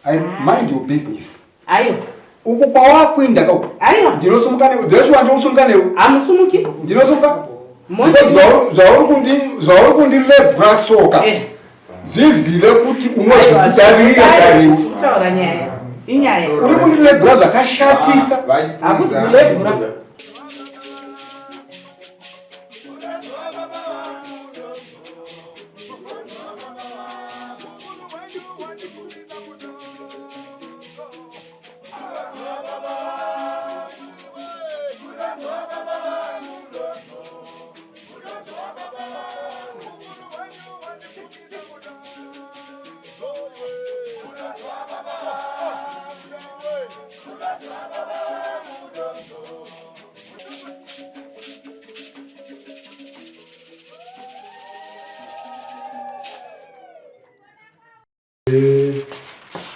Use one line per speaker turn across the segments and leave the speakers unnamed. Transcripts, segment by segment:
I mind your business.
Aiwa.
Uko kwawakuinda ka uko.
Aiwa.
Ndinosumuka newe. Joshua ndinosumuka newe.
Hamusumuki.
Ndinosumuka. Zvauri kundi zvauri kundilebra soka.
Eh.
Zvizive kuti unozvidavirira dariwe.
Kutaura nyaya. Inyaya.
Uri kundilebra zvakashatisa.
Hakuzi kulebra.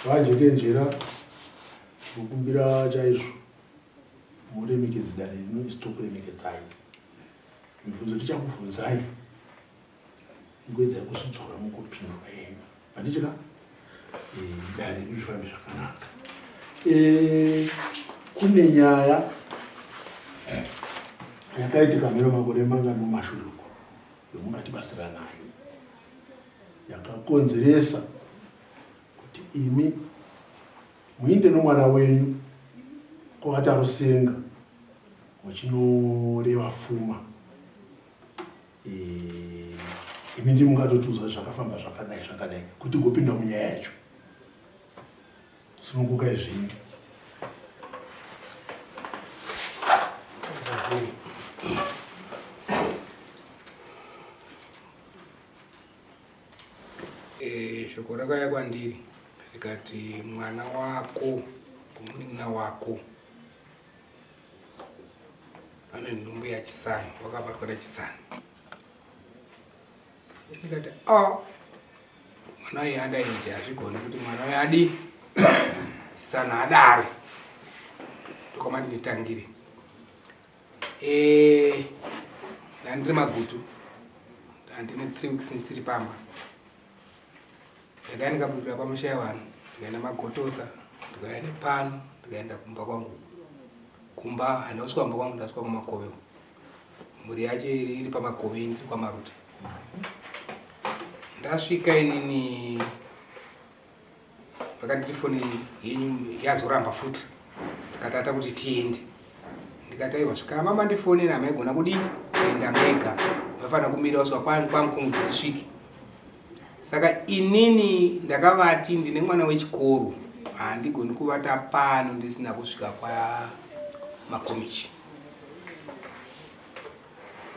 Vajekenjera kukumbira chaizvo muremekedze dare rino isu tokuremekedzai. Mibvunzo tichakubvunzai mukuedzai kuzvidzora mukupindura yenyu handiti ka eh, dare redu rifambe zvakanaka. Eh, kune nyaya yakaitika mheno makore mangani mumashure uko yomungatibatsira nayo yakakonzeresa kuti imi muinde nomwana wenyu kwavatarusenga muchinoreva pfuma e, imi ndi mungatotiudza zvakafamba zvakadai zvakadai kuti gopinda munyaya yacho sunungukai zvenyu
Eh, shoko rakauya kwandiri rikati mwana wako kumunin'ina wako ane nhumbu yachisano wakabatwa nachisano ndikati a ah, mwana uyu andaija hazvigoni kuti mwana uyu adi chisano adaro ndokwamati nditangire Eh, ndandiri magutu ndandine 3 weeks ndisiri pamba ndakaya ndikabudira pamusha yevanhu ndikaenda magotosa ndikauya nepano ndikaenda kumba kwangu kumba handina kusvika kumba kwangu ndasvika kwamakove mhuri yacho iri iri pamakove ndiri kwamaruta ndasvika inini vakanditi foni yenyu yazoramba futi saka tata kuti tiende ndikati aiwa svikana mama ndifonera hamaigona kudii kuenda mega mafanira kumira kusvika kwangu kuti tisvike saka inini ndakavati ndine mwana wechikoro handigoni kuvata pano ndisina kusvika kwamakomichi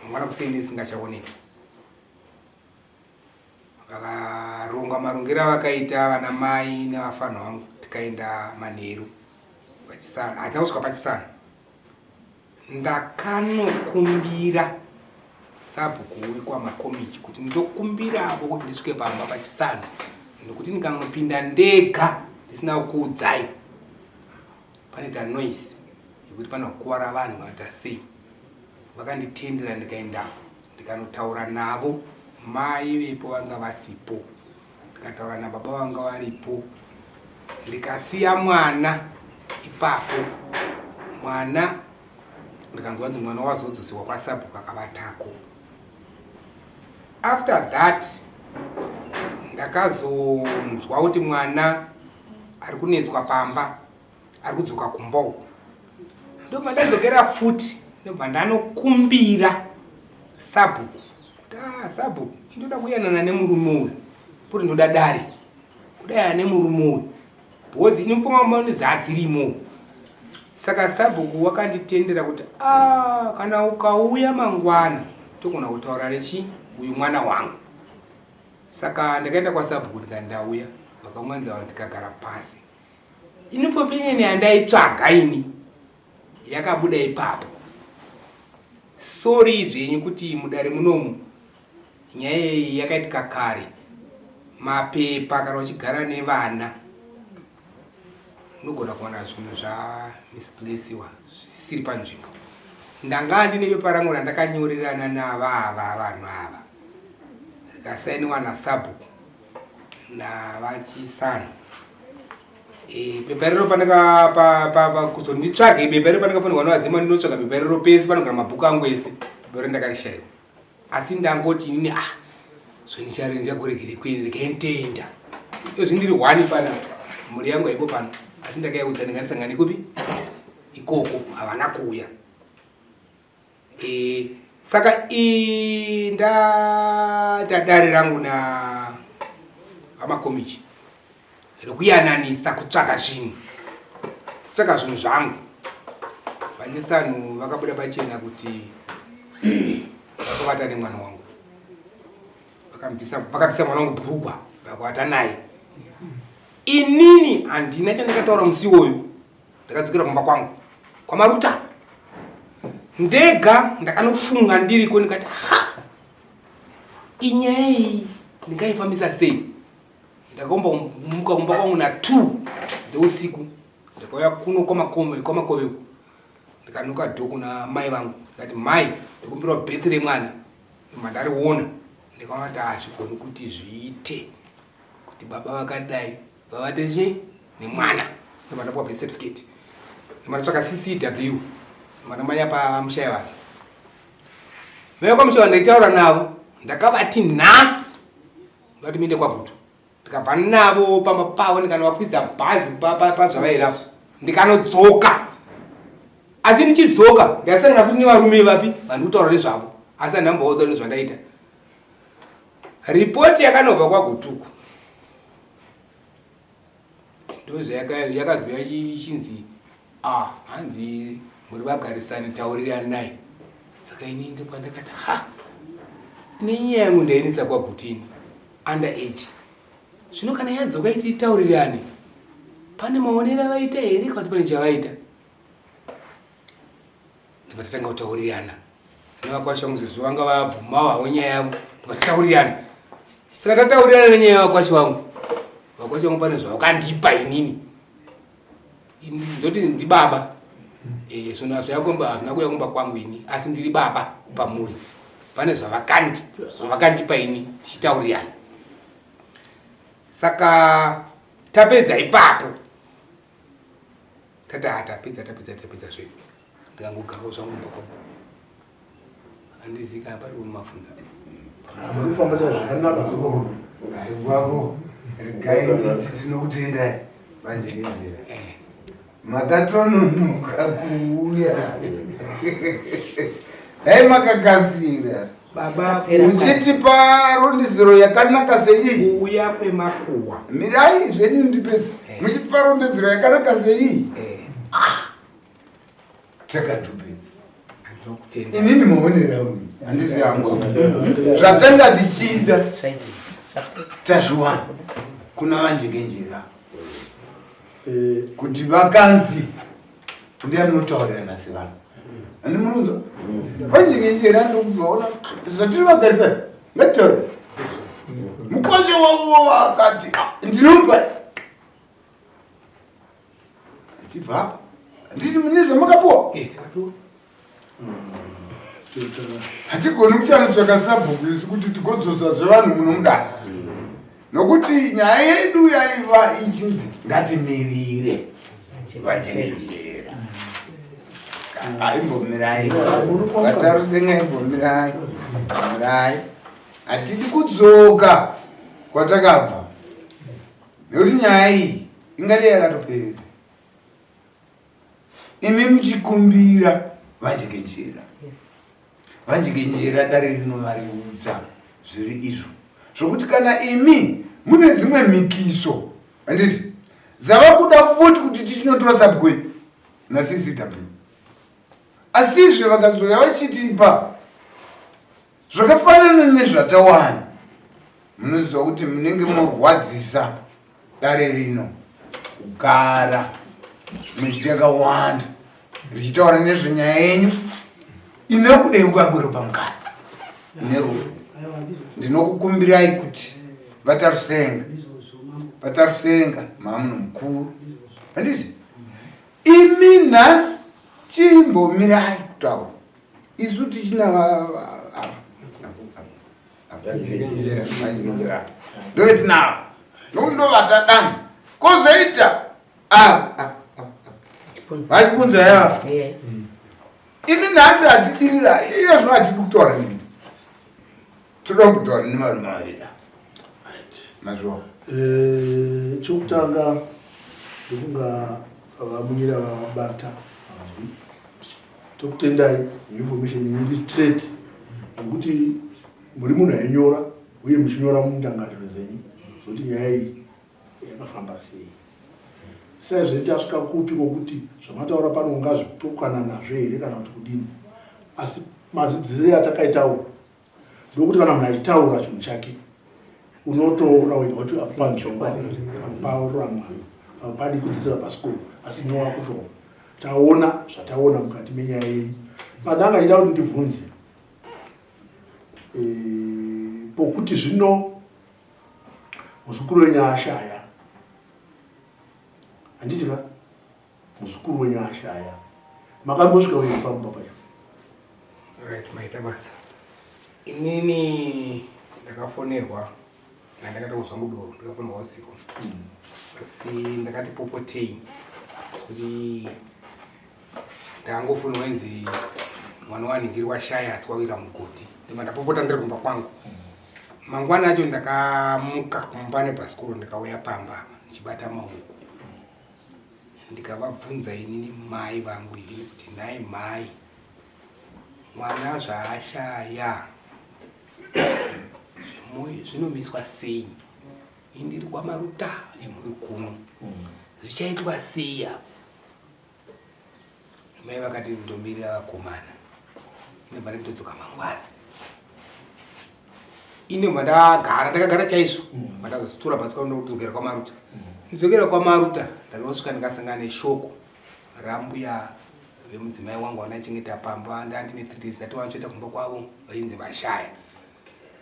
mangwana kuseni ndisingachaoneki Vakaronga marongero avakaita vana mai nevafanha vangu tikaenda manheru pachisana hatina kusvika pachisana ndakanokumbira sabhuku wekwamakomichi kuti ndokumbiravo kuti ndisvike pamba pachisana nekuti ndikanopinda ndega ndisina kukuudzai panoita noise yekuti panokuvara vanhu kana tasei vakanditendera ndikaendako ndikanotaura navo mai vepo vanga vasipo ndikataura nababa vanga varipo ndikasiya mwana ipapo mwana ndikanzwa nzi mwana wazodzosiwa kwasabhuku akavatako after that ndakazonzwa kuti mwana ari kunetswa pamba ari kudzoka kumba uko ndobva ndadzokera futi ndobva ndanokumbira sabhuku kuti ah sabhuku indoda kuyanana nemurume uyu kuti ndoda dare kudayana nemurume uyu because ini mupfungwa mane dzadzirimo saka sabhuku wakanditendera kuti a ah, kana ukauya mangwana togona kutaura nechi uyu mwana wangu saka ndakaenda kwasabhuku ndikati ndauya vakaunganidza vanhu tikagara pasi Information yandaitsvaga ini yakabuda ipapo. Sorry zvenyu kuti mudare munomu nyaya iyi yakaitika kare. Mapepa kana uchigara nevana unogona kuwana zvinhu zvamisplaceiwa zvisiri panzvimbo. Ndanga ndine pepa rangu randakanyorerana navava vanhu ava rikasainiwa nasabhuku navaChisano. Eh, bepa rero pandaka kuzonditsvage bepa rero pandakafonirwa nevadzima ndinotsvaga bepa rero pese panogara mabhuku angu ese bepa rero ndakarishaiwa asi ndangoti inini ah zvondichare ndichagoregere kweni regai nditoenda izvi ndiri hwani panapa mhuri yangu haipo pano asi ndakaiudza ndinganisangane kupi ikoko havana kuuya e, saka ndaita dare rangu na vamakomichi rekuyananisa kutsvaka zvinhu tsvaka zvinhu zvangu vachisanhu vakabuda pachena kuti vakavata nemwana wangu vakabvisa mwana wangu bhurugwa vakavata naye inini handina chandakataura musi iwoyo ndakadzokera kumba kwangu kwamaruta ndega ndakanofunga ndiriko ndikati ha inyaya iyi ndingaifambisa sei ndakombomuka kumba kwangu na 2 dzeusiku ndakauya kuno kwamakome kwamakove uku ndikanoka dho kuna mai vangu ndikati mai ndikumbirawo birth remwana mandariona ndikaona kuti hazvigoni kuti zviite kuti baba vakadai vavate chii nemwana ndobva ndapuwa birth certificate ndobva ndatsvaka ccw ndobva ndamanya pamushaya vanhu mai kwamushaya vanhu ndaitaura navo ndakavati nhasi ndati muende kwagutu ndikabva navo pamba pavo ndikanovakwidza bhazi pazvavairapo ndikanodzoka asi ndichidzoka ndakasangana futi nevarume vapi vandikutaura nezvavo asi handambovaudza nezvandaita ripoti yakanobva kwagutuku ndozvayakazouya ichinzi ah hanzi muri vagarisani tauriranai saka ini ndopandakati ha nenyaya yangu ndainisa kwagutini under age zvino kana yadzoka iti taurirane pane maonero avaita here kana kuti pane chavaita ndobva tatanga kutaurirana nevakwasha vangu sezvo vanga vabvumawo havo nyaya yavo ndobva tataurirana saka tataurirana nenyaya yavakwasha vangu vakwasha vangu pane zvavakandipa inini ndoti ndibaba eh, zvinhu hazvina hazvina kuuya kumba kwangu ini asi ndiri baba pamuri pane zvavakandipa ini tichitaurirana saka tapedza ipapo tati ha tapedza tapedza tapedza zvedu ndikangogarawo zvangu mumba kwangu handizivi kana pari kumafunza
kufamba zvakanaka
aiwavo regai nditi tinokutendai manje nenzira eh. makatononoka kuuya dai makakasira
baba
muchitipa rondedzero yakanaka seiyi
kuuya kwemakuwa
mirai zvenyu ndipedze eh. muchitipa rondedzero yakanaka seiyi eh. ah! takatopedza inini maonero angu handizi angu zvatanga tichida tazviwana kuna vanjengenjera eh. kuti vakanzi ndiye munotaurirana sevanhu handi murunzo vanjengenjera ndokuzoona zvatiri vagarisana ngatitaure mukwasha wavo akati ah, ndinomupa achibva apa handiti mune zvamakapuwa eh, hatigoni kuti anotsvaka sabhuku isu kuti tigodzosa zvevanhu muno mudare nokuti nyaya yedu yaiva ichinzi ngatimirire vachenjera aimbomirai vatarusenga imbomirai mirai hatidi kudzoka kwatakabva nekuti nyaya iyi ingade yakatopera imi muchikumbira vanjekenjera vanjekenjera dare rinovariudza zviri izvo zvokuti kana imi mune dzimwe mhikiso handiti dzava kuda futi kuti tichinotora sabgwe naccw asizve vakazouya vachitipa Zvakafanana nezvatawana, munoziva kuti munenge morwadzisa dare rino kugara mwedzi yakawanda richitaura nezvenyaya yenyu ine kudeuka kweropa mukati ine rufu. Ndinokukumbirai kuti vatarusenga, vatarusenga mamunhu mukuru, handiti? Imi nhasi chimbomirai kutaura isu tichina ndoetinavo nokuti ndovatadana kozoita Ava vachipunza yava.
Yes.
Imi nhasi hatidiri iye zvino hatidi kutaura nemi. Toda kumbotaura nevarume vaviri ava. Mazviona.
Eh, chokutanga ndokunga vamunyira vabata mazwi tokutendai neinformation yenyu iri straight nekuti muri munhu ainyora uye muchinyora mundangariro dzenyu zvokuti nyaya iyi yakafamba sei saizvo tasvika kupi kwokuti zvamataura pano ungazvipokana nazvo here kana kuti kudini asi madzidzisire atakaitawo ndokuti kana munhu achitaura chinhu chake unotoona wega kuti apupa nzvimbo apupa ruramwa apadi kudzidzira pasikoro asi nyowa kuchoo taona zvataona mukati menyaya yenyu pandanga chida kuti ndibvunze eh, pokuti zvino muzukuru wenyu ashaya handiti ka muzukuru wenyu ashaya makambosvika wenyu pamba pacho
right maita basa inini ndakafonerwa ndandakatanga zvangu doro ndakafonerwa usiku asi ndakati popotei kuti ndangofonerwa inzi mwana wanhingiri washaya asi wawira mugodhi ndobva ndapopota ndiri kumba kwangu mangwana acho ndakamuka kumba nebhasikoro ndikauya pamba apa ndichibata maoko ndikavabvunza inini mai vangu inini kuti nhai mai mwana zvaashaya zvinomiswa sei indiri kwamaruta emhuri kuno zvichaitwa sei apo mai vakati ndomirira vakomana inobva ndotodzoka mangwana inobva ndagara ndakagara chaizvo mm. vandazotora bhasikoro ndokudzokera kwamaruta ndidzokera kwamaruta ndakasvika ndikasangana neshoko rambuya vemudzimai wangu vandachengeta pamba ndandine three days ndati vachoita kumba kwavo vainzi vashaya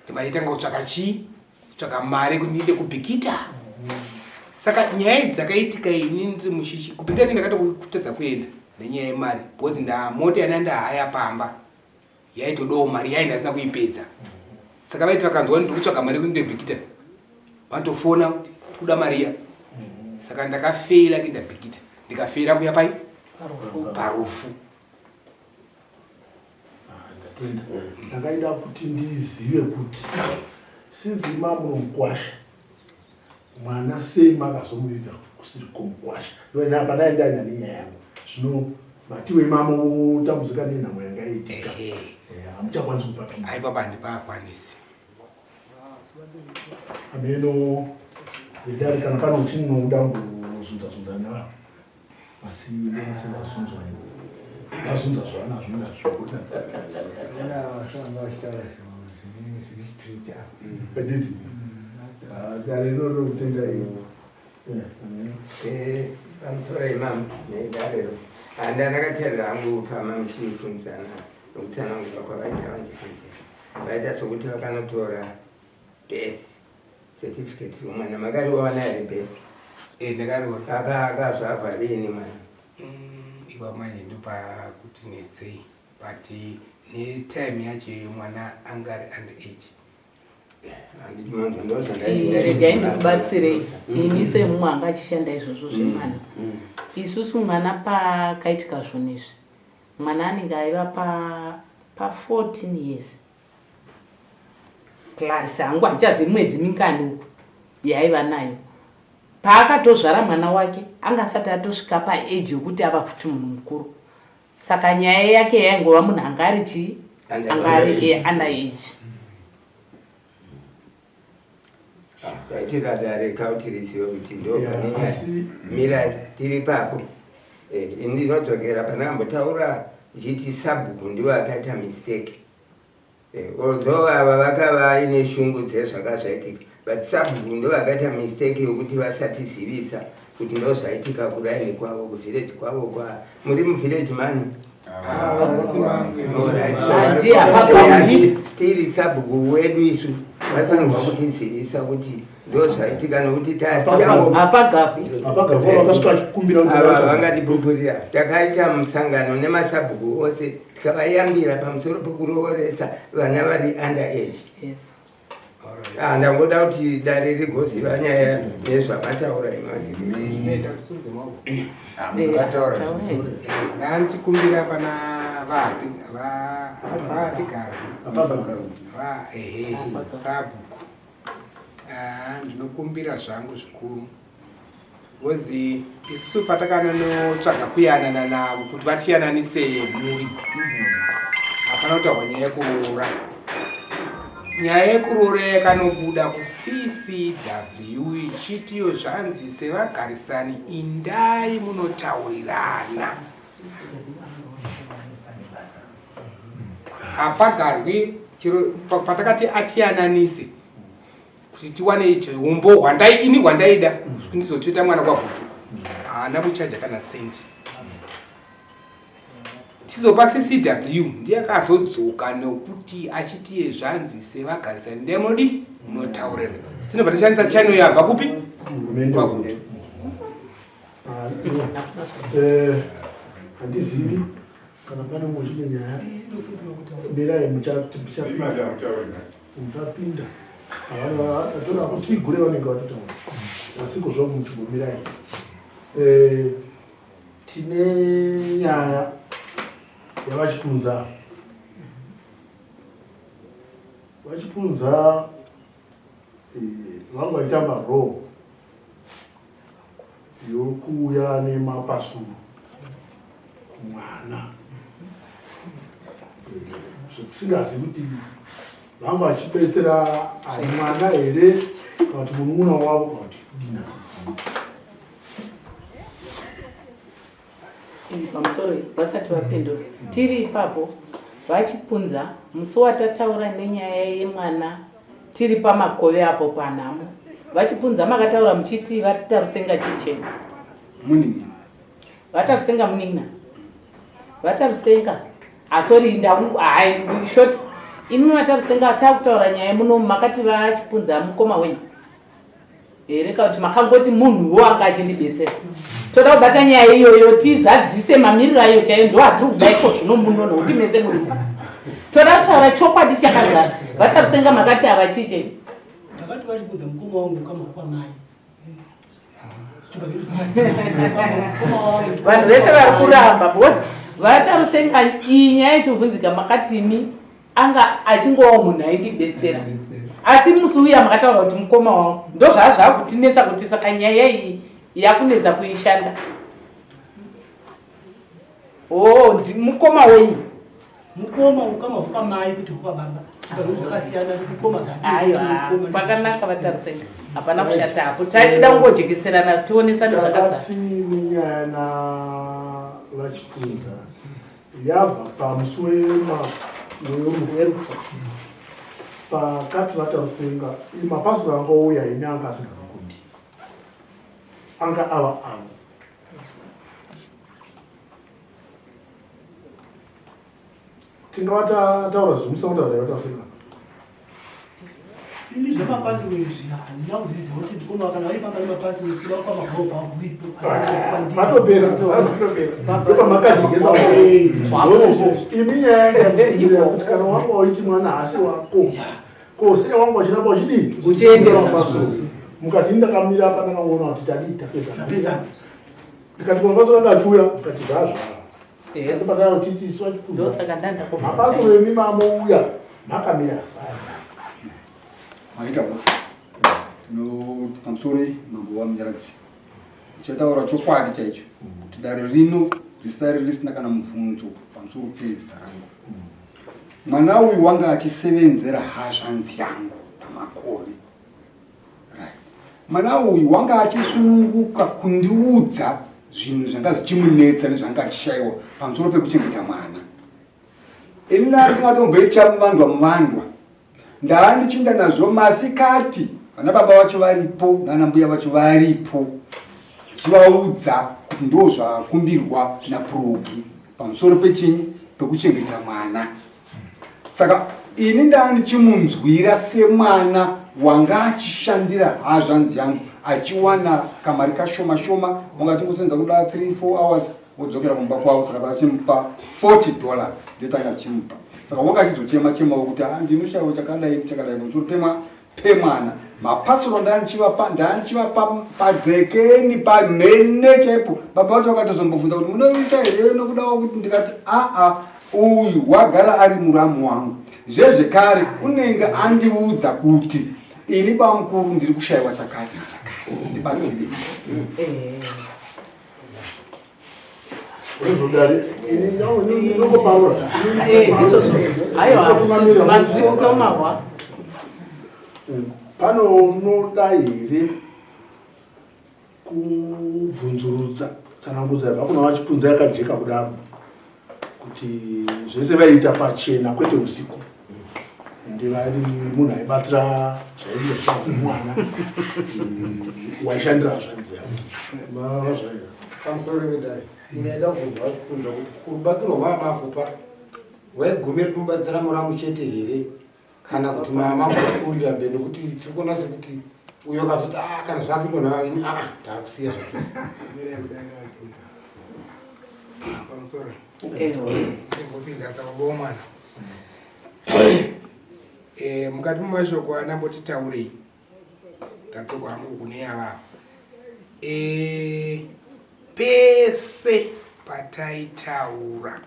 ndobva kutsvaka chii kutsvaka mari kuti ndiende kubhikita saka nyaya idzi dzakaitika ini ndiri mushishi kubhikita ti ndakatokutadza kuenda nenyaya yemari because ndamota yana ndahaya pamba yaitodawo mari yayi ndasina kuipedza saka vaiti vakanzwa ndiri kutsvaga mari yekuti ndiende bhikita vanotofona kuti tikuda mari iya saka ndakafeila kuenda bhikita ndikafeila kuya pai parufu
Ndatenda. Ndakaida kuti ndizive kuti since mamunomukwasha mwana sei makazomuviga kusiri komukwasha ndoina apa dai ndaina nenyaya yangu zvino matiwe imamo tambudzika nenhamo yanga iitika eh, hamuchakwanisi kupapinda
ai baba handipakwanisi
ameno vedari kana pane uchinoda kuzunza zunza nevanhu asi ndonase vazunzwa ini vazunza zvavanazvo ndazviona adidi ah, dare iroro kutenda iyo
eh, pamusoro imam nedarero handa ndakateerera hangu pama muchifundzana nokutsanangura kwavaita vanjekanjeka vaita sokuti vakanotora birth certificate romwana makariwana here birth
eh, ndakariona
akazvarwa riini mwana
mm, iva manje ndopakuti netsei but netime yacho iyo mwana anga ari under age
eh, regai ndikubatsirei mm. ini semumwe anga achishanda izvozvo zvemwana mm. isusu mwana pakaitika zvunhu izvi mwana anenge aiva pa 14 years plus hangu handichazivi mwedzi mingani uku yaiva nayo paakatozvara mwana wake anga asati atosvika paeji yokuti ava futi munhu mukuru saka nyaya yake yaingova munhu anga ari chii anga ari under age
Kaitira dare kauti rizive kuti ndo pane nyaya. Mirai tiri papo. Eh, ini ndinodzokera pandambotaura ndichiti sabhuku ndiwo akaita mistake. Eh, although ava vakava ine shungu dzezvanga zvaitika but sabhuku ndo vakaita mistake yokuti vasatizivisa kuti ndo zvaitika kuraini kwavo kuvillage kwavo kwa muri muvillage mani Stiri sabhuku wedu isu vaifanirwa kutizivisa kuti ndo zvaitika nokuti tatiava vangatipupurira takaita musangano nemasabhuku ose tikavayambira pamusoro pekurooresa vana vari under age yes. Ah, ndangoda kuti dare rigoziva nyaya nezvamataura
imazvimukataura
ndandichikumbira pana vahatigari ehe sabhuku ah, ndinokumbira zvangu zvikuru Ngozi isu patakanonotsvaga kuyanana navo kuti vatiyananise mhuri hapana kutaurwa nyaya yekuroora. Nyaya yekuroora yakanobuda kuCCW ichitiyo zvanzi sevagarisani indai munotaurirana. Hapagarwi chero patakati atiyananise kuti tiwane icho umbo hwandai ini hwandaida kuti ndizotsveta mwana kwagutu haana kuchaja kana sendi tizopa ccw ndiye akazodzoka nokuti achitiye zvanzi sevagarisani ndemodi munotaurira sinobva tashandisa channel yabva kupi kwagutu
ah, eh, handizivi kana pane mumwe chine nyaya mirai muchapinda atoda kuti igure vanenge vatotaura asi kuzva muchimbomirai eh, tine nyaya yavachipunza vachipunza eh, vanga vaitamba roo yokuuya nemapasuru kumwana eh, zvatisingazivi kuti vanga vachibetsera ari mwana here kana kuti munun'una wavo kana kuti kudini hatizivi
Pamusoro vasati vapindura tiri ipapo vachipunza musi watataura nenyaya yemwana tiri pamakove apo panhamo vachipunza makataura muchiti vatarusenga chichena
munin'ina
vatarusenga munin'ina vatarusenga asori ah, hai short imi matarusenga takutaura nyaya muno makati vachipunza mukoma wenyu here kana kuti makangoti munhuwo anga achindibetsera toda kubata nyaya iyoyo tizadzise mamiriro ayo chaiyo ndo atiri kuda iko zvino muno nokuti mese murimo toda kutaura chokwadi chakazara vatarusenga makati ava chiche
ndakati vachibudza mukoma wangu kama kwamai
vanhu vese vari kuramba because vatarusenga iyi nyaya ichibvunzika makatimi anga achingovawo munhu aindibetsera asi musi uya makataura kuti mukoma wangu ndozvaa zvakutinetsa kuti saka nyaya iyi yakunetsa kuishanda o oh, mukoma wenyu
mukoma ukama hwekwamai kuti hwekwababa zvikazvo zvakasiyana mukoma
aiwa pakanaka vatariseka hapana kushata hapo tachida kungojekeserana tionesane zvakazara
nenyaya na vachipunza yabva pamusi werufu pakati vatarusenga mapasiro anga ouya ini anga asingavakundi anga ava avo tingava tataura zvimusa kutaura vatarusenga
Ini zvemapasiwo izvi handina kuzviziva kuti ndikoma kana vaifamba nemapasiwo kuda kupa mabhoo kwaguripo
patopera ndopamakajekesa imi nyaya yanga kuti kana wanga waiti mwana haasi wako ko sei wanga uchiramba uchidii
uchiendesa
mukati ndakamira apa ndakangoona kuti tadii tapesana ndikati kumapasiro anga achiuya mukati zvazvaa
ndosaka
ndandakopasiro mamouya makamira sai
maita basa no pamusoro mambo wamunyaradzi ndichataura chokwadi chaicho kuti dare rino risare risina kana mubvunzo pamusoro pezita rangu mwana uyu wanga achisevenzera hazvanzi yangu pamakore Right. Mwana uyu wanga achisununguka kundiudza zvinhu zvanga zvichimunetsa nezvanga achishaiwa pamusoro pekuchengeta mwana. Ini ndasingatomboiti chamuvandwa muvandwa. Ndaa ndichinda nazvo masikati vana baba vacho varipo nana mbuya vacho varipo chivaudza kuti ndo zvakumbirwa naProgi pamusoro pechinyi pekuchengeta mwana. Saka ini ndaa ndichimunzwira semwana wanga achishandira hazvanzi yangu achiwana kamari kashoma shoma wanga achingosenza kuda 3 4 hours wodzokera kumba kwavo saka vakachimupa 40 dollars ndotanga achimupa saka wanga achizochema chema wokuti ah, ndinoshaiwa chakadai chakadai pamusoro pemwa pemwana. Mapasoro ndandichivapa ndandichivapa padzekeni pamhene chaipo. Baba vacho vakatozombobvunza kuti munoisa here nokudawo kuti ndikati aa uyu wagara ari muramu wangu zvezvekare unenge andiudza kuti ini bamukuru ndiri kushaiwa chakati nechakati ndibatsirei.
Panonoda here kubvunzurudza tsanangudza yabva kuna vachipunza yakajeka kudaro kuti zvese vaiita pachena kwete usiku ende vari munhu aibatsira zvaiita mwana waishandira hazvanzi yavo vazvaira
Pamusoro vedare, ini ndaida kubvunza vachipunza kuti kurubatsiro rwamakupa rwaigumira kumubatsira muramu chete here kana kuti makupfuurira mberi nekuti tiri kuona sekuti uyo akazoti ah kana zvakuitwa navo ini aa taakusiya zvachose. Pamusoro. Ndingopinda sababa womwana. Eh, mukati memashoko anamboti taurei tadzoka hangu kune ava e, pese pataitaura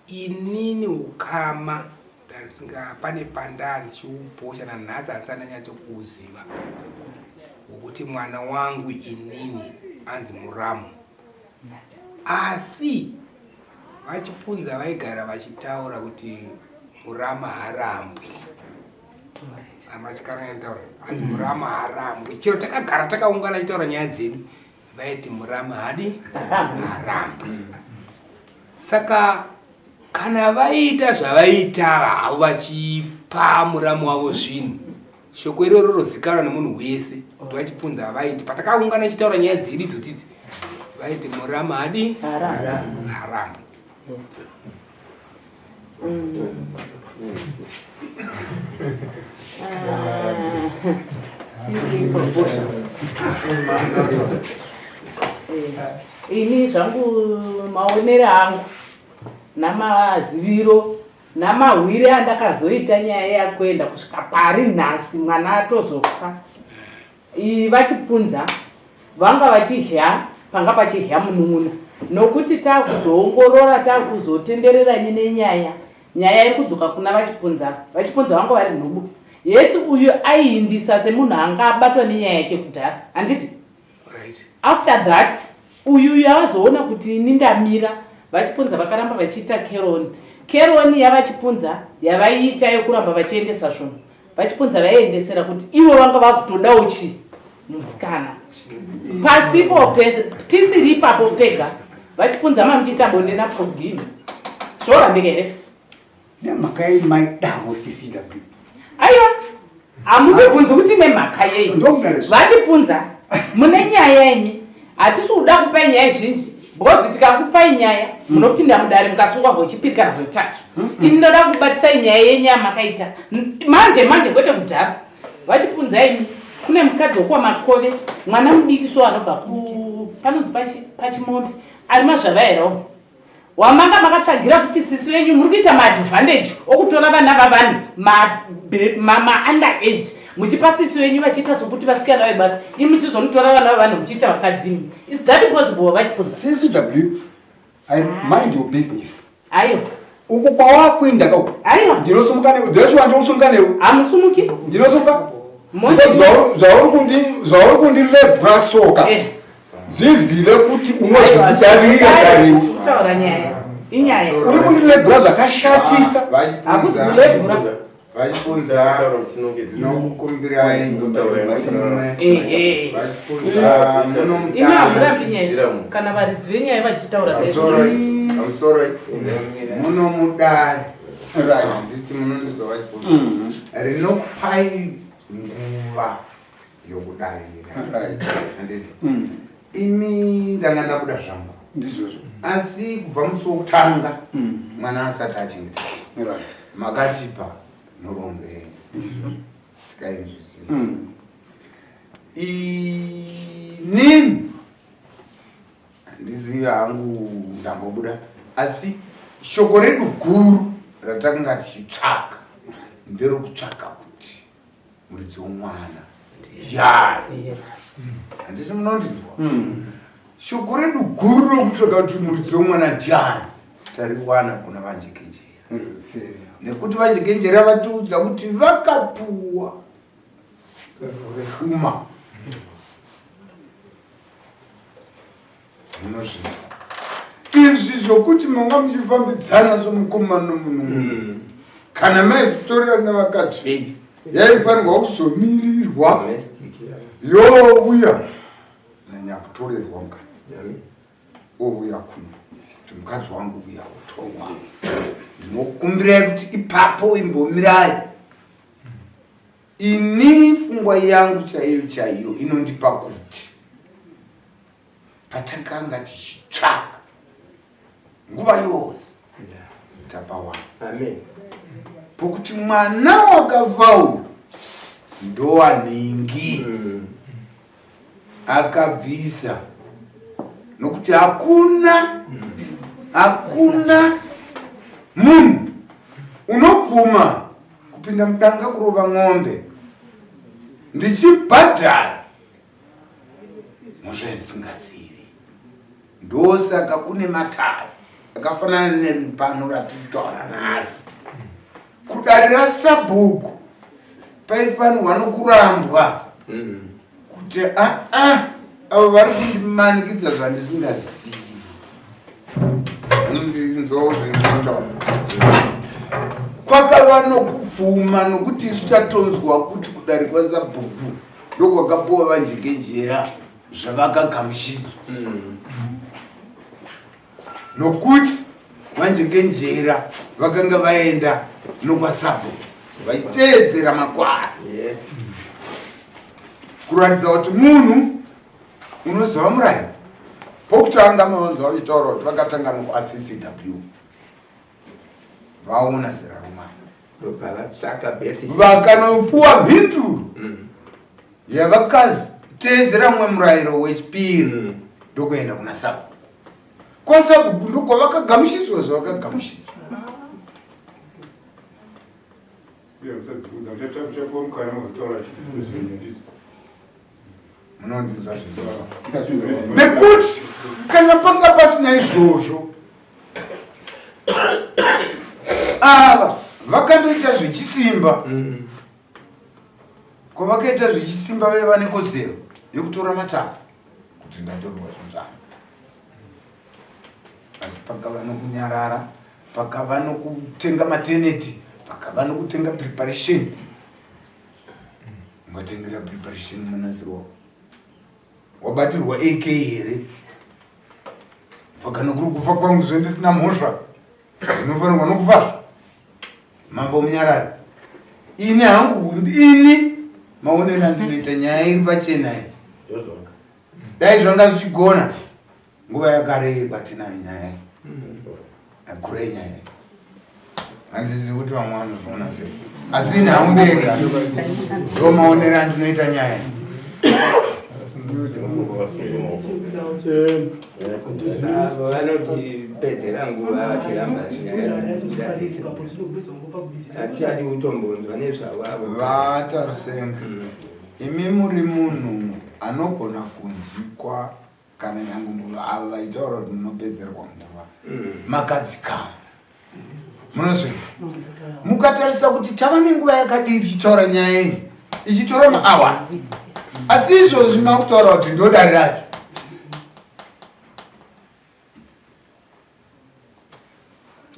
inini ukama ndarisinga pane pandaa ndichiuposha nanhasi handisati ndanyatsokuuziva wekuti mwana wangu inini anzi muramu asi vachipunza vaigara vachitaura kuti murama harambwi amachikarangataura hanzi murama harambwi chero takagara takaungana chitaura nyaya dzedu vaiti murama hadi harambwi saka kana vaita zvavaita havo vachipa muramu wavo zvinhu shoko iroro rozikanwa nemunhu wese kuti vachipunza vaiti patakaungana chitaura nyaya dzedu idzotidzi vaiti murama hadi harambwi
Ini zvangu maonero angu namaziviro namahwire andakazoita nyaya yakuenda kusvika pari nhasi mwana atozofa vachipunza vanga vachihya panga pachihya munun'una nokuti takuzoongorora takuzotenderera nenyaya nyaya iri kudzoka kuna vachipunza vachipunza vanga vari nhubu yesi uyu aiindisa semunhu anga abatwa nenyaya yake kudhara handiti
right.
After that uyu uyu avazoona kuti ini ndamira vachipunza vakaramba vachiita keroni keroni yavachipunza yavaiita yekuramba vachiendesa zvunhu vachipunza vaiendesera kuti ivo vanga vakutodawo chi musikana pasipo pese tisiri ipapo pega vachipunza mamuchiita bonde naprogini zvorambika here
Nemhaka yei maidaro CCW?
Aiwa, hamundibvunzi kuti nemhaka yei. Vatipunza mune nyaya imi. Hatisi kuda kupai nyaya zhinji because tikakupai nyaya munopinda mudare mukasungwa hwechipiri kana hwetatu. Ini ndoda kubatisai nyaya yenyu yamakaita manje manje kwete kudhara. Vachipunza imi kune mukadzi wekwaMakove mwana mudiki so anobva ku panonzi pachimombe ari mazvavaerawo Wamanga makatsvagira futi sisi venyu muri kuita maadvantage okutora vana vavanhu maunder age muchipa sisi venyu vachiita sokuti vasikana vebasa imi muchizonotora vana vavanhu muchiita vakadzi imi is that possible vachipunza
ccw i mind your business
ayo
uko kwawakuenda ka uko
aiwa
ndinosumuka newe dzeshuwa ndinosumuka newe
hamusumuki
ndinosumuka zvauri kundilebra soka eh. Zvizive kuti unozvidavirira dariwo.
Kutaura nyaya. Inyaya.
Uri kundilebhura zvakashatisa.
Hakuzi kulebhura.
Vachipunza ndinokukumbirai ehe vachipunza
muno nyaya kana varidzi venyaya vachitaura
pamusoro muno mudare handiti munondizwa vachipunza mhm. rinokupai nguva yokudaira handiti mm. imi ndanga ndabuda zvangu
ndizvozvo
asi kubva musi wokutanga mm. mwana asati achengeta makatipa nhoroondo yenyu tikainzwisisa mm. inini handizivi hangu ndambobuda asi shoko redu guru ratakanga tichitsvaka nderokutsvaka kuti Muridzi womwana ndiani? Handiti munondinzwa? Shoko redu guru rokutsvaga kuti muridzi womwana ndiani tariwana kuna VaNjekenjera, nekuti VaNjekenjera vatiudza kuti vakapuwa fuma. Munozvinzwa izvi zvokuti manga muchifambidzana somukomana nomunun'una? Kana maizitorera navakadzi venyu, yaifanirwa kuzomirirwa youya nanyakutorerwa mukadzi, ouya kuno kuti mukadzi wangu uya wotorwa. Ndinokumbirai kuti ipapo imbomirai. Ini fungwa yangu chaiyo chaiyo inondipa kuti patakanga tichitsvaka nguva yose tapawana pokuti mwana wakafa uyu ndowanhingi akabvisa, nokuti hakuna munhu unobvuma kupinda mudanga kurova ng'ombe ndichibhadhara mhosva yandisingazivi. Ndosaka kune matare akafanana neripano ratitaura nhasi. Kudare rasabhuku paifanirwa nokurambwa kuti aa, avo vari kundimanikidza zvandisingazivi. Unondinzwawo zvinotaura kwakava nokubvuma, nokuti isu tatonzwa kuti kudare kwasabhuku ndokwakapuwa VaNjekenjera zvavakagamuchidzwa, nokuti VaNjekenjera vakanga vaenda nokwasabhuku vachiteedzera makwara, kuratidza kuti munhu unoziva murayiro. Pokutanga mavanzwa vachitaura kuti vakatanga nokuaccw vaona zera romwana,
Ndobva vatsvaka birth.
Vakanopuwa mhinduro yavakateedzera mumwe murayiro wechipiri, ndokuenda kuna sabhuku. Kwasabhuku ndokwavakagamushidzwa zvavakagamushidzwa.
Uye musadzikudza, muchapuwa mukana mozotaura chii zvenyu.
Munondinzwa zvinhu, nekuti kana panga pasina izvozvo, ava vakandoita zvechisimba. Kwavakaita zvechisimba, vaiva nekodzero yekutora matapa kuti ndatorwa zvinhu zvangu, asi pakava nokunyarara, pakava nokutenga maternity, pakava nokutenga preparation. Ungatengera preparation mwanasiri wako wabatirwa AK here? Fakana kuri kufa kwangu zvendisina mhosva, ndinofanirwa nokufazva. Mambo Munyaradzi, ini hangu, ini maonero andinoita nyaya iri pachena iyi, dai zvanga zvichigona nguva yakareba tinayo nyaya iyi, akurei nyaya iyi. Handizivi kuti vamwe vanozviona sei, asi ini hangu ndega ndo maonero andinoita nyaya iyi.
Avo vanotipedzera nguva vachiramba nyaya dzese, hatichadi kutombonzwa nezvavo avo.
VaTarusenga, imi muri munhu anogona kunzikwa kana nyange ava vachitaura kuti munopedzerwa nguva, makadzikama. Munozvika mukatarisa kuti tava nenguva yakadii tichitaura nyaya iyi, ichitora mahours, asi izvozvi makutaura kuti ndodare racho.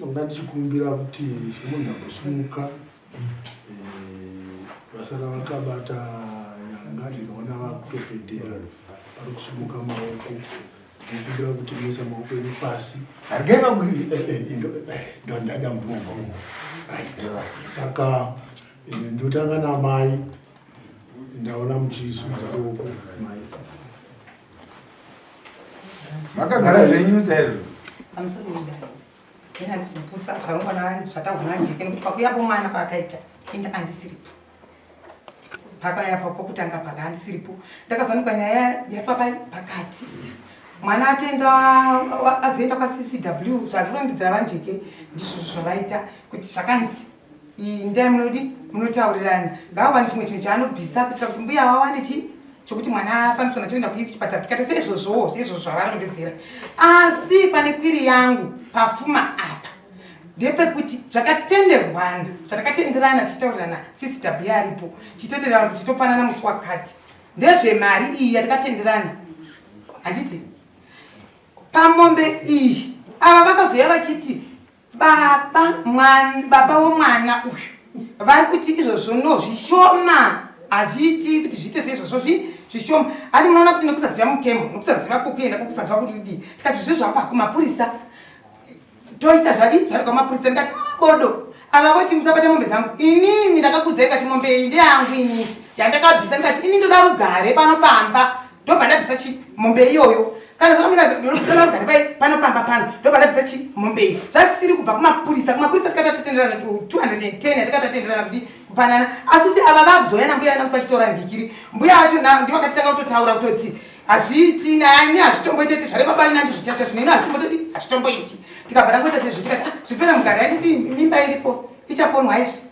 Nga ndichikumbira kuti semunhu ambosimuka, vasara vakabata nyanga, ndikaona vakutopendera vari kusimuka maoko, ndikumbira kuti muisa maoko enyu pasi.
Regai vakwiri.
Ndandada mvumo bva. Right, saka ndotanga namai, ndaona muchisimudza ruoko mai.
Makagara zvenyu chaizvo.
Pamusoro wedare, ndinazoputsa zvarongwa zvataurwa naNjeke, nekuti pakuyapo mwana paakaita inda andisiripo. Pakauya pokutanga paka andisiripo, ndakazowanikwa nyaya yatwa pakati, mwana atenda azoenda kwaCCW. Zvandirondedzera VaNjeke ndizvozvo zvavaita, kuti zvakanzi Ndai munodi munotaurirana ngaawane chimwe chinhu chaanobvisa kuitira kuti mbuya vawane chi chokuti mwana afambiswa nacho kuenda kuchipatara tikati seizvozvowo seizvozvo zvavari kundedzera asi pane kwiri yangu pafuma apa ndepekuti zvakatenderwana zvatakatenderana tichitaurirana ccw aripo tichitotenderana kuti topanana musi wakati ndezvemari iyi yatakatenderana handiti pamombe iyi ava vakazouya vachiti Baba mwan, baba womwana uyu vari kuti izvozvo no zvishoma hazviiti kuti zviite seizvozvo zvishoma handi munoona kuti nekusaziva mutemo nekusaziva kokuenda kokusaziva kuti kudii tikati zvezvabva kumapurisa toita zvadi zvari kwamapurisa ndikati ah, bodo ava voti musabata mombe dzangu inini ndakakudzai kati mombe iyi ndeyangu inini yandakabvisa ndikati ini ndoda rugare pano pamba ndobva ndabvisa chi mombe iyoyo kana zvakamira ndoda rugare pai pano pamba pano ndobva ndabvisa chi mombe iyi zvasisiri kubva kumapurisa kumapurisa tikatatenderana 210 yatikatatenderana kuti kupanana asi kuti ava vakuzouya nambuya ana kuti vachitora ndikiri mbuya vacho ndivakatitanga kutotaura kutoti hazviiti nani hazvitomboiti ati zvare baba ina ndizvo chacho zvino ino hazvitombotodi hazvitomboiti tikabva tangoita sezvo tikati ah, zvipera mugare yatiti mimba iripo ichaponwa izvi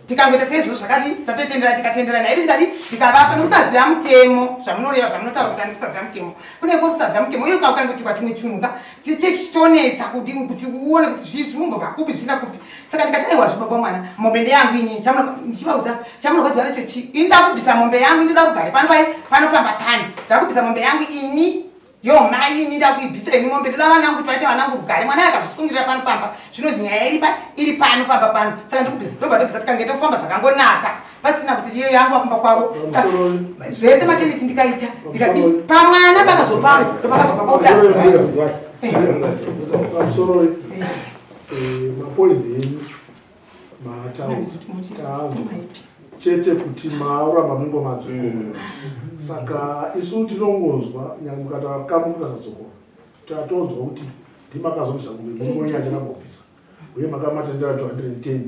tikangoita seizvozvo zvakati tatotenderana tikatenderana hedu tikadi tikavapa nekusaziva mutemo zvamunoreva zvamunotaura kuti andikusaziva mutemo kune kusaziva mutemo uye ukangotikwa chimwe chinhu ka chichitonetsa kudini kuti uone kuti zviumbobva kupi zvina kupi saka ndikati aiwa zvibaba mwana mombe ndeyangu ini ndichivaudza chamunokodziwa nacho chi ini ndakubvisa mombe yangu ndoda rugare pano pai pano pamba pano ndakubvisa mombe yangu ini yo mai ini ndakuibvisa ini mombe ndoda vana vangu kuti vaite vana vangu rugare mwana akazvisungirira pano pamba zvinonzi nyaya iri pa iri pano pamba pano saka ndikubvisa ndobva ndobvisa tikange tofamba zvakangonaka pasina kuti iye yangu akumba kwavo zvese mateneti ndikaita ndikadi pamwana pakazopanga ndopakazobva pakuda
pamusoro eh, mapoints enyu mataura chete kuti mauramba mungo madzokora mm. saka isu tinongonzwa nyange mukataura kamwe mukasadzokora tatonzwa kuti ndimakazobvisa kumbe mungonyanya kambobvisa uye makamatendera 210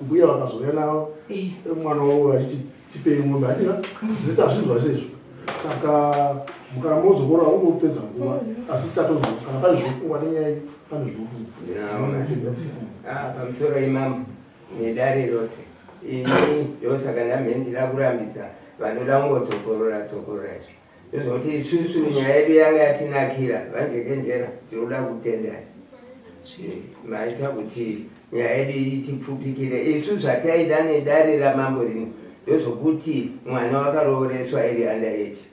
mbuya vakazouya navo eh. mwana wavo vachiti tipei mombe handika zita zvinzwa seizvo saka mukana modzokora ungopedza nguva asi tatonzwa kana pane zvofungwa nenyaya pane
zvofungwa ah, pamusoro imambo nedare rose ini ndosaka ndamhendira kurambidza vanoda kungodzokorora dzokorora izvo Ndozvokuti isusu nyaya yedu yanga yatinakira vanjekenjera tinoda kutendai maita kuti nyaya yedu itipfupikire isu zvataida nedare ramambo rino ndozvokuti mwana wakarooreswa iri under age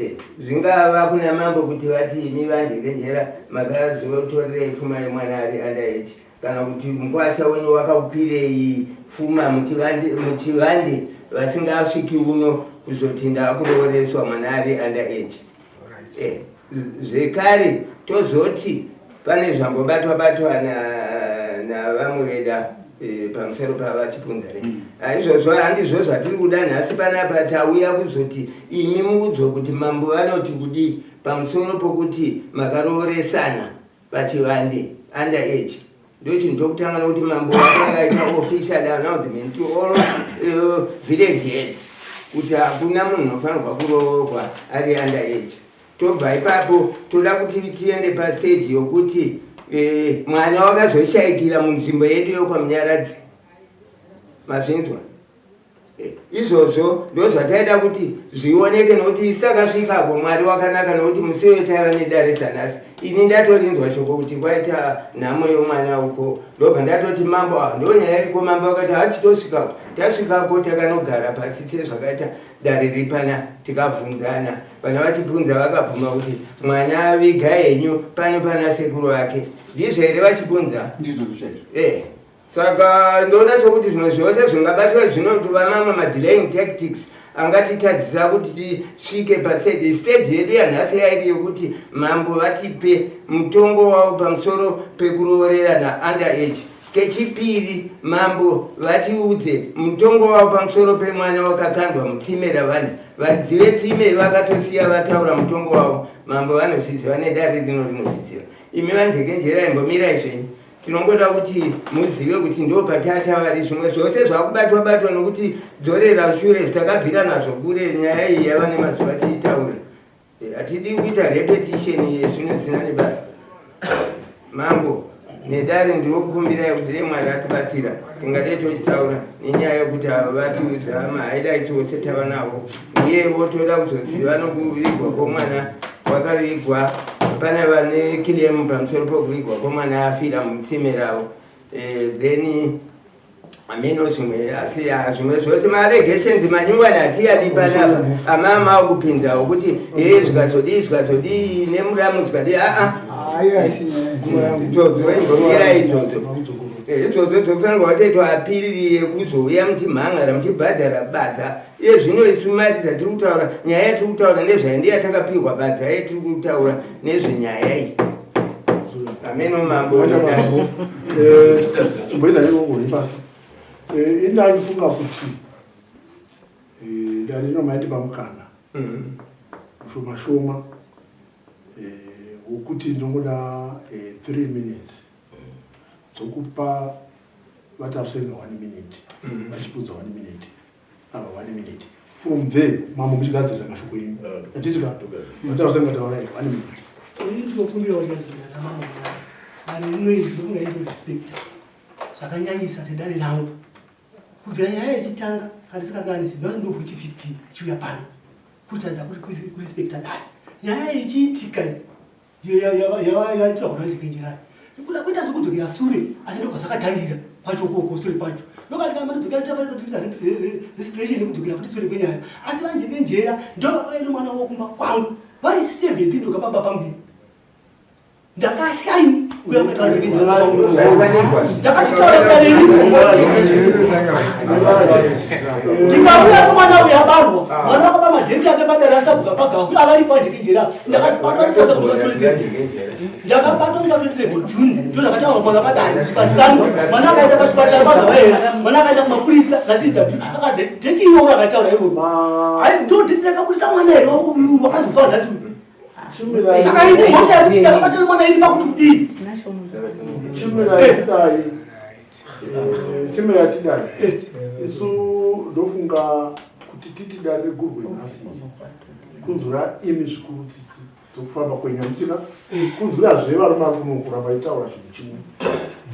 eh, zvingava kuna mambo kuti vati imi vanjekenjera makazotorerei pfuma yemwana ari under age kana kuti mukwasha wenyu wakaupirei fuma muchivande vasingasviki uno kuzoti ndakurooreswa mwana ari under age eh, zvekare tozoti pane zvambobatwa batwa navamwe veda eh, pamusoro pavachipunza ne mm. ah, izvozvo handizvo zvatiri kuda nhasi panapa tauya kuzoti imi muudzwe kuti mambo vanoti kudii pamusoro pokuti makarooresana pachivande under age ndochinhu chokutanga nokuti mambo wakanga aita official announcement to all village heads kuti hakuna munhu unofanirwa kuroorwa ari under age tobva ipapo toda kuti tiende pastage yokuti eh, mwana wakazoshaikira munzvimbo yedu yokwamunyaradzi mazvinzwa Eh, izvozvo ndozvataida kuti zvioneke nokuti isu takasvikako mwari wakanaka nokuti musi uyo taiva nedare sanhasi ini ndatorinzwa shoko kuti kwaita nhamo yomwana uko ndobva ndatoti mambo ah, ndonyaya iriko mambo akati hatitosvikako tasvikako takanogara pasi sezvakaita dare ripana tikabvunzana vana vachibvunza vakabvuma kuti mwana viga henyu pano pana sekuru vake ndizvo here vachibvunza
ndizvo chaizvo
eh Saka ndoona sekuti zvimwe zvose zvingabatwa zvinotova mamwe madelaying tactics angatitadzisa kuti tisvike pastage. Stage yedu yanhasi yairi yekuti mambo vatipe mutongo wavo pamusoro pekuroorerana under age. Kechipiri, mambo vatiudze mutongo wavo pamusoro pemwana wakakandwa mutsime ravanhu. Varidzi vetsime vakatosiya vataura mutongo wavo. Mambo vanozviziva nedare rino rinozviziva. Imi vanjekenjerai imbomirai zvenyu. Tinongoda kuti muzive kuti ndo patata vari zvimwe zvose zvakubatwa batwa nokuti dzorera shure takabvira nazvo kure nyaya iyi yava nemazuva tiitaura eh, hatidi kuita repetition yezvino zvisina nebasa mambo Nedare ndinokumbira kuti dai Mwari atibatsira tingadai tochitaura nenyaya yekuti ava vatiudza mahighlights ose tava nawo uyewo toda kuzoziva nokuvigwa kwomwana wakavigwa pane vane claim pamusoro pokuvigwa kwomwana afira mutsime ravo eh, then Ameno zvimwe asi ah, zvimwe zvose maalegations manyuwani hatiyadi panapa amama akupinzawo kuti ee zvikazodii zvikazodii nemuramu zvikadii aa idzodzo imbomira idzodzo eh, idzodzo dzofanirwa kutoitwa apiriri yekuzouya muchimhangara muchibhadhara badza iye zvino isu mari dzatiri kutaura nyaya yatiri kutaura nezvayo ndiyo yatakapihwa badza yatiri kutaura nezvenyaya iyi ameno mambo
chimboisa ikoko pasi eh, ini ndaifunga kuti eh, dare rino maindipa mukana mm. mushoma shoma eh, wokuti ndinongoda three minutes dzokupa vatarusenga one minute mm. vachipudza one minute ava one minute from there mambo muchigadzirira mashoko enyu anditika vatarusenga taurai one minute
ndinokumbira kuti mambo dare rino iri ndokunga indorespecta zvakanyanyisa sedare rangu kubvira nyaya yechitanga kandisingakanisi nhasi ndohwechi 15 tichiuya pano kutaridza kuti kurespecta dare nyaya ichiitika yaitwa kuna njekenjerai kuda kuita sekudzokera sure asi ndobva zvakatangira kwacho ukoko sure kwacho ndokati kana matodzokera tofanira kuita respiration yekudzokera futi sure kwenyaya asi vanjekenjera ndovakauya nemwana wokumba kwangu vari 17 ndoka baba pangu ndakashaini kuya kuita vanjekenjera ndakachitaura kudare rino ndikauya kumwana uyu abarwa mwana wakaba madhenti ake padare asabhuka pagava kuti avaripo anjekenjera ndakabatwa musa 27 ndakabatwa musa 27 june ndo zvakataura mwana padare zvikazikanwa mwana akaenda pachipatara mazuva era mwana akaenda kumapurisa nasister b akati dheti iroro akataura iroro ndo dheti rakabudisa mwana here wakazofa nhasi uyu saka ini mhosva yekuti ndakabatana mwana iri pakuti kudii
chimirai eh, tidai eh. isu ndofunga kuti titi dare gurwe nhasi kunzura imi zvikuru tsitsi dzokufamba kwenyu anditika eh. kunzurazve varume vari kuno kuramba itaura chinhu chimwe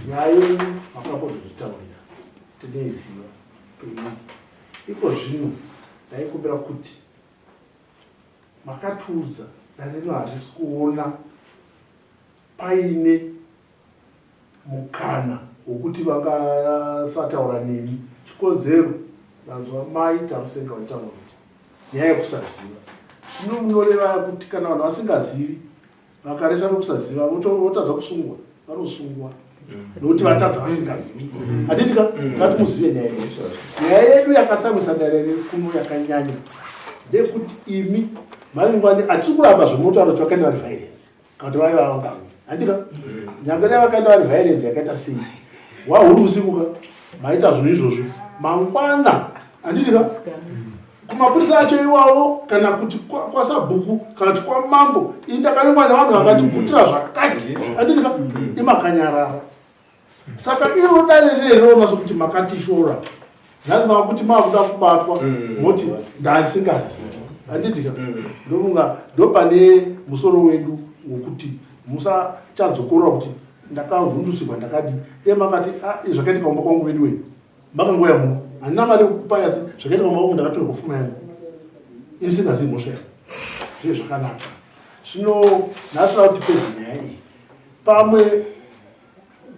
nyaya yenyu makambozozvitaurira tineiziva penyu iko zvino ndaikumbira kuti Makatiudza dare rino harisi kuona paine mukana wokuti vangasataura nemi. Chikonzero ndanzwa mai Tarusenga vachitaura kuti nyaya yekusaziva. Zvino munoreva kuti kana vanhu vasingazivi vakaresva nokusaziva votadza kusungwa vanosungwa nokuti vatadza vasingazivi handiti ka ngati muzive nyaya yedu nyaya yedu yakatsamwisa dare rekuno yakanyanya ndeyekuti imi mavingwani hatiri kuramba zvemunotaura kuti vakaenda vari violence kana kuti vaiva vangani handiti ka nyange dai vakaenda vari violence yakaita sei wahuri usiku ka maita zvinhu izvozvo mangwana handiti ka kumapurisa acho iwawo kana kuti kwasabhuku kana kuti kwamambo ini ndakavingwa nevanhu vakandibvutira zvakati handiti ka imakanyarara saka iro dare rine rinoona sokuti makatishora nhasi makuti makuda kubatwa mm. moti ndandisingazivi handiti ka mm. ndofunga ndopane musoro wedu wokuti musachadzokorora kuti ndakavhundusirwa ndakadii dai makati ah, zvakaitika kumba kwangu vedu wei makangoya muno handina mari yekukupai asi zvakaitika kumba kwangu ndakatora kufuma yangu ini singazivi mhosva yangu zviye zvakanaka zvino nhasi toda kuti tipedze nyaya iyi pamwe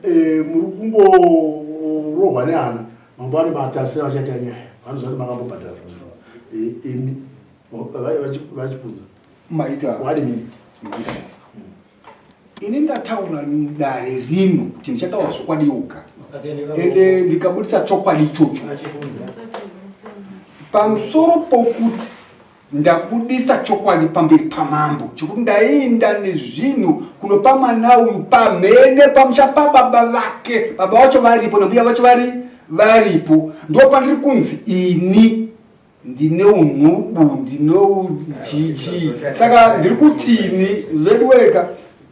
e, muri kungorohwa nehana mambo ane matarisira vachaita nyaya vanoziva kuti makambobhadhara zvinhu eh, imi vachipunza
maita
one minute
maita ini ndataura dare rino kuti ndichataura zvokwadi yoga ende ndikabudisa chokwadi ichocho pamusoro pokuti ndabudisa chokwadi pamberi pamambo chekuti ndaenda nezvinhu kunopa mwana uyu pamhene pamusha pababa vake baba vacho varipo nambuya vacho vari varipo ndo pandiri kunzi ini ndine unhubu ndine uchichi saka ndiri kutini vedu weka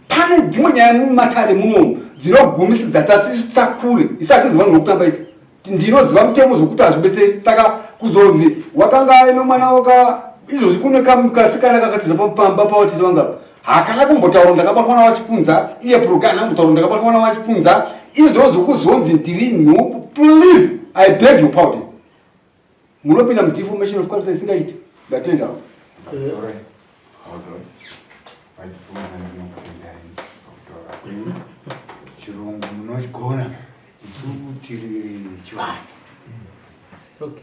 pane dzimwe nyaya mumatare munomu dzinogumisidza tatisakure isu hatizi vanhu vokutamba isi ndinoziva mutemo zvokuti hazvibetseri saka kuzonzi wakanga aine mwana waka izvozvi kune kasikana kakatiza pamba pavatiza vangapa Hakana kumbotaura ndakabatwa naVaChipunza, iye Proga haana kumbotaura ndakabatwa naVaChipunza. Izvozvo kuzonzi ndiri nhubu, please, I beg your pardon. Munopinda mudeformation of character isingaiti. Ndatenda.
Sorry. Hold on. VaChipunza ndinokutendai pakutaura kwenyu. Chirungu munochigona, isu tiri chivanhu.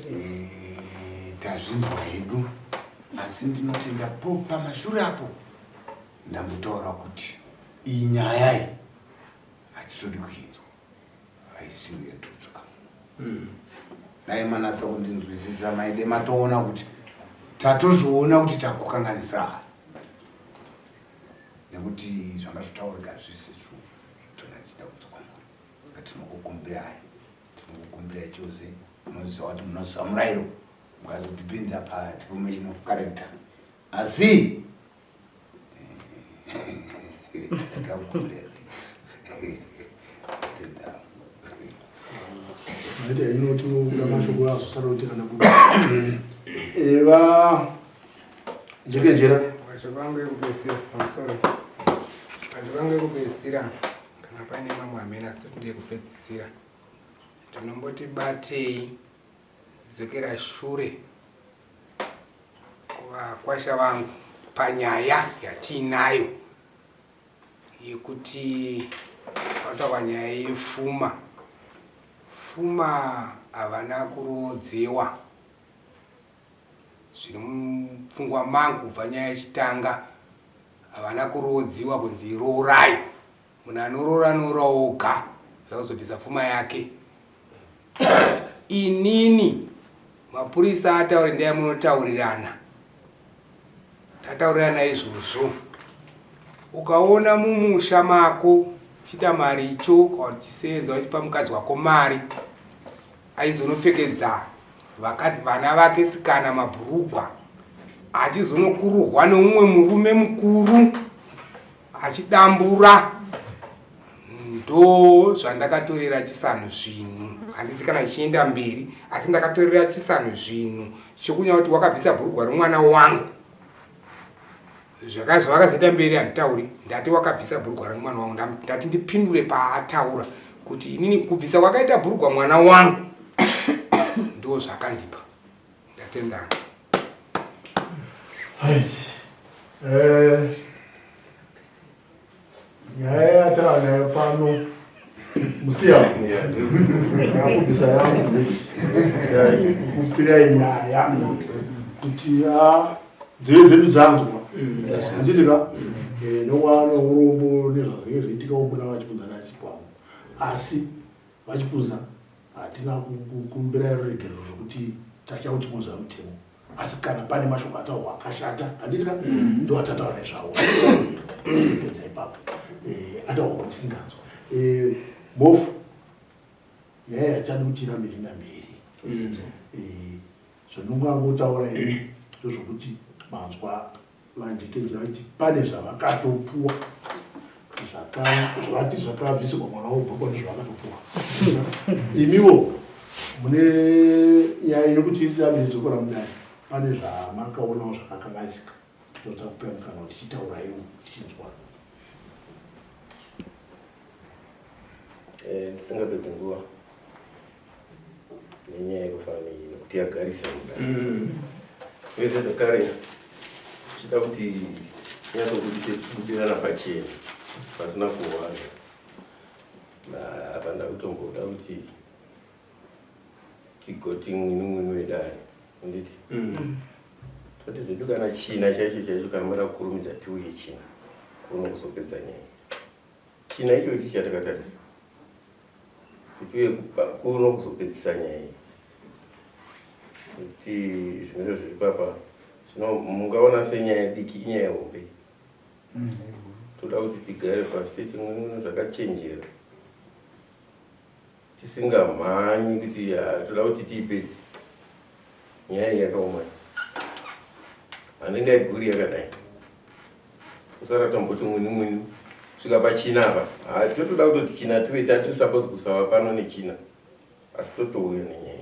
Eh, tazvinzwa hedu asi ndinotenda po pamashure apo ndambotaura kuti iyi nyaya iyi hatitodi kuinzwa haisiyo yatotsoka hmm. Dai manatsa kundinzwisisa maide matoona kuti tatozviona kuti takukanganisa nekuti zvanga zvotaurika zvisizvo tanga tichida kudzoka muri saka tinokukumbirai tinokukumbirai chose munoziva kuti munoziva murayiro mukazotipinza padeformation of character asi
Maita ino tinobuda mashoko azosara kuti kana buda. Eva Jekenjera.
Mashoko angu ekupedzisira pamusoro. Mashoko angu ekupedzisira kana paine mamwe amene asi toti ndeyekupedzisira. Ndinomboti batei dzokera shure kuvakwasha vangu panyaya yatiinayo yekuti vataura nyaya yefuma. Fuma havana kuroodzewa zviri mupfungwa mangu kubva nyaya ichitanga havana kuroodziwa kunzi roorai munhu anoroora anoora oga zvakuzobvisa fuma yake inini mapurisa ataure ndaya munotaurirana tataurirana izvozvo ukaona mumusha mako uchiita maricho kana uchisenza uchipa mukadzi wako mari aizonopfekedza vakadzi vana vake sikana mabhurugwa achizonokuruhwa neumwe murume mukuru achidambura ndo zvandakatorera chisanhu zvinhu handisi kana chichienda mberi asi ndakatorera chisanhu zvinhu chekunya kuti wakabvisa bhurugwa remwana wangu zvavakazoita mberi handitauri ndati wakabvisa bhurugwa remwana wangu ndati ndipindure paataura kuti inini kubvisa kwakaita bhurugwa mwana wangu ndo zvakandipa ndatendana
eh, nyaya yatava nayo pano musiya yakubvisa yangu kupirai nyaya kuti ah, nzeve dzedu dzanzwa handiti ka eh, nokwana urombo nezvazvinge zviitikawo kuna vachipunza nachipangu asi vachipunza hatina kukumbira ruregerero zvekuti tatya kuti moziva mutemo asi kana pane mashoko ataurwa akashata handiti ka mm. ndo atataura nezvawo pedza ipapo eh, ataurwa kundisinganzwa eh, mhofu nyaya yachadi kuti irambe ichienda mberi mm. eh, zvandingangotaura ini ndozvokuti manzwa VaNjekenje vati pane zvavakatopuwa zvavati zvakabvisirwa mwana wobhurukwa ndozvavakatopuwa. Imiwo mune nyaya yekuti irambe ichidzokora mudare pane zvamakaonawo zvakakanganisika toda kupa mukana kuti chitauraiwo tichinzwa.
Eh, ndisingapedzi nguva nenyaya yekufana iyi nekuti yagarisa mudare mm. uyezve zvakare tichida kuti tinyatsobudirana pachena pasina kuhwanda apa ndakutomboda kuti tigoti mwini mwini wedare anditi mm. toti zvedu kana china chaicho chaicho kana mada kukurumidza tiuye china kuno kuzopedza nyaya China ichochi chatakatarisa kuti uye kuno kuzopedzisa nyaya iyi kuti zvimiro zviri papa zvino mungaona senyaya diki inyaya hombe mm. toda kuti tigare pasi titi zvakachenjera tisingamhanyi kuti toda kuti tiipedze nyaya iyi yakaoma handingaiguri yakadai tosara tomboti mwini mwini kusvika pachina apa totoda kutoti china tuve tatiri suppose kusava pano nechina asi totouya nenyaya.